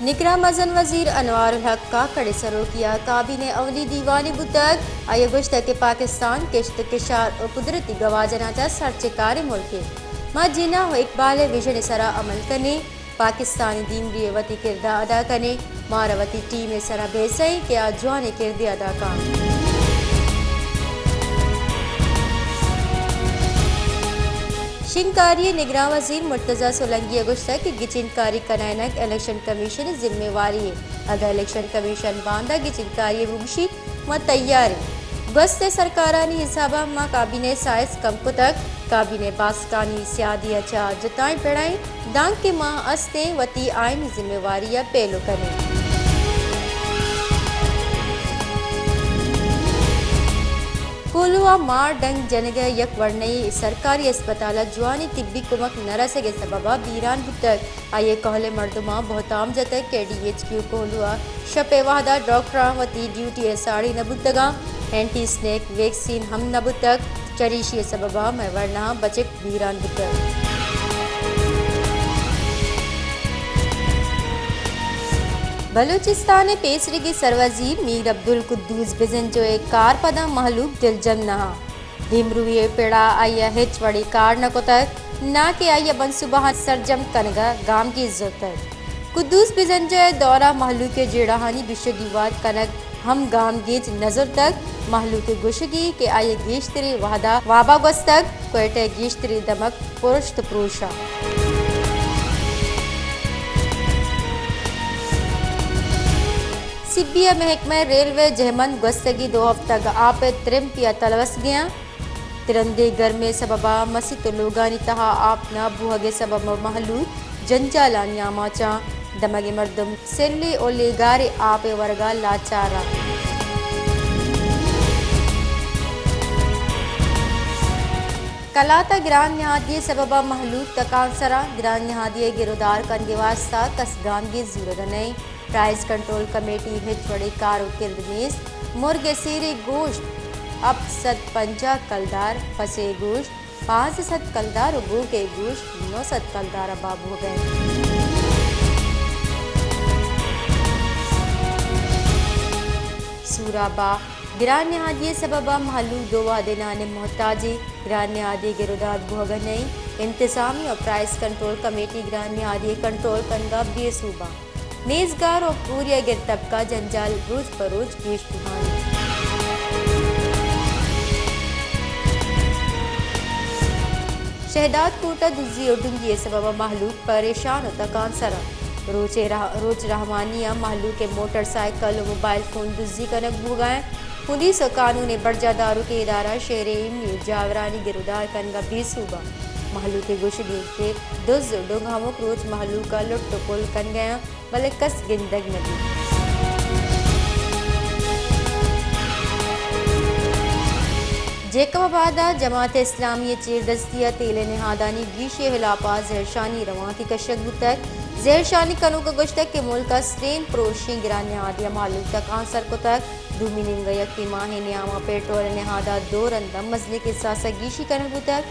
نگراں مزن وزیر انوار الحق کاکڑ ءِ سروکی ءَ کابینہ ءِ اولی دیوانے بوتگ۔ آئی ءَ گوشتگ کہ پاکستان کشت ءُ کشار ءُ قدرتی گواجناں چہ سرچکاریں ملکے۔ ما جناح ءُ اقبال ءِ وژن ءِ سرا عمل کنیں۔ پاکستانی دیمروئی ءَ وتی کرد ءَ ادا کنیں۔ مارا وتی ٹیم ءِ سرا بحث ایں کہ آ جوانیں کردے ادا کنت۔ شنگکاری ءِ نگراں وزیر مرتضی سولنگی ءَ گوشتگ کہ گچین کاری کنائینگ الیکشن کمیشن ءِ ذمہ واری ایں۔ اگاں الیکشن کمیشن باندا گچین کاری ءَ بگوشیت، ما تیار ایں۔ گوست ءِ سرکارانی حساب ءَ ما کابینہ ءِ سائز کم کتگ۔ کابینہ ءِ باسکانی سیادی ءَ چہ جتائیں پڑ ایں، دانکہ ما است ایں وتی آئینی ذمہ واری ءَ پیلو کنیں۔ کوہلو ءَ مار ڈنگ جنگ ءِ یک ورنایے سرکاری اسپتال ءَ جوانیں طبی کمک نہ رسگ ءِ سبب ءَ بیران بوتگ۔ آئی ءِ کہول ءِ مردماں بہتام جتگ کہ ڈی ایچ کیو کوہلو ءَ شپ ءِ وہد ءَ ڈاکٹراں وتی ڈیوٹی ءَ ساڑی نہ بوتگ اَنت، اینٹی سنیک ویکسین ہم نہ بوتگ، چریشی ءِ سبب ءَ مئے ورناہاں بچک بیران بوتگ۔ بلوچستان ءِ پیسریگیں سروزیر میر عبدالقدوس بزنجو ءِ کارپداں مہلوک دلجم نہ اَنت۔ دیمروئی ءِ پڑ ءَ آئی ءَ ہچ وڑیں کار نہ کتگ، ناں کہ آئی ءَ منصوبہاں سرجم کنگ ءَ گامگیج زرتگ۔ قدوس بزنجو ءِ دور ءَ مہلوک ءِ جیڑہانی گیش ءُ گیوار کنگ ہم گامگیج نہ زرتگ۔ مہلوک ءِ گوشگ ایں کہ آئی ءِ گیشتریں وہد ءَ واب ءَ گوستگ، کوئٹہ ءِ گیشتریں دمگ پرشت پروش اَنت۔ سبی ءِ محکمہ ریلوے ءِ جہمند گوستگیں دو ہفتگ ءَ آپ ءِ ترمپی ءَ تلوسگ ءَ اَنت۔ ترندیں گرمی ءِ سبب ءَ مسیت ءُ لوگانی تہا آپ نہ بوہگ ءِ سبب ءَ مہلوک جنجالانی آماچ اَنت۔ دمگ ءِ مردم سلے ءُ لیگاریں آپ ءِ ورگ ءَ لاچار اَنت۔ کلات ءَ گران نہادی ءِ سبب ءَ مہلوک تکانسر اَنت۔ گران نہادی ءِ گرودار کنگ ءِ واستہ کس گامگیج زورگ ءَ نہ اِنت۔ پرائز کنٹرول کمیٹی ءِ ہچ وڑیں کار ءُ کرد نیست۔ مرگ ءِ سیر ءِ گوشت ہپت سد پنجاہ کلدار، پس ءِ گوشت پانزدہ سد کلدار ءُ گوک ءِ گوشت نو سد کلدار ءَ بہا بوگ ءَ اِنت۔ سوراب ءَ گران نہادی ءِ سبب ءَ مہلوک دو وہدے نان ءِ محتاج اِنت۔ گران نہادی ءِ گرودار بوگ ءَ نہ اِنت۔ انتظامیہ ءُ پرائز کنٹرول کمیٹی گران نہادی ءِ کنٹرول کنگ ءَ بے سوب اَنت۔ نیزگار ءُ پوریاگر طبقہ ءِ جنجال روچ پہ روچ گیش بوان اِنت۔ شہداد کوٹ ءَ دزی ءُ ڈنگی ءِ سبب ءَ مہلوک پریشان ءُ تکانسر اَنت۔ روچ ءِ رہ-، روچ رحمانی ءَ مہلوک ءِ موٹر سائیکل ءُ موبائل فون دزی کنگ بوگ ءَ اِنت۔ پولیس ءُ قانون ءِ برجاہ داروکیں ادارہ شہر ءِ ایمنی ءُ جاورانی گرودار کنگ ءَ بے سوب اَنت۔ مہلوک ءِ گوشگ اِنت کہ دز ءُ ڈنگ ہمک روچ مہلوک ءَ لٹ ءُ پل کنگ ءَ اَنت، بلے کس گندگ نہ بیت۔ جیکب آباد ءَ جماعت اسلامی ءِ چیردستی ءَ تیل ءِ نہادانی گیشی ءِ ہلاپ ءَ زہرشانی روانکے کشگ بوتگ۔ زہرشانی کنوک ءَ گوشتگ کہ ملک ءَ سرین پروشیں گران نہادے ءَ مہلوک تکانسر کتگ۔ دومی نیمگ ءَ یکیں ماہ ءِ نیام ءَ پیٹرول ءِ نہاد ءَ دو رند ءَ مزنیں کساس ءَ گیشی کنگ بوتگ۔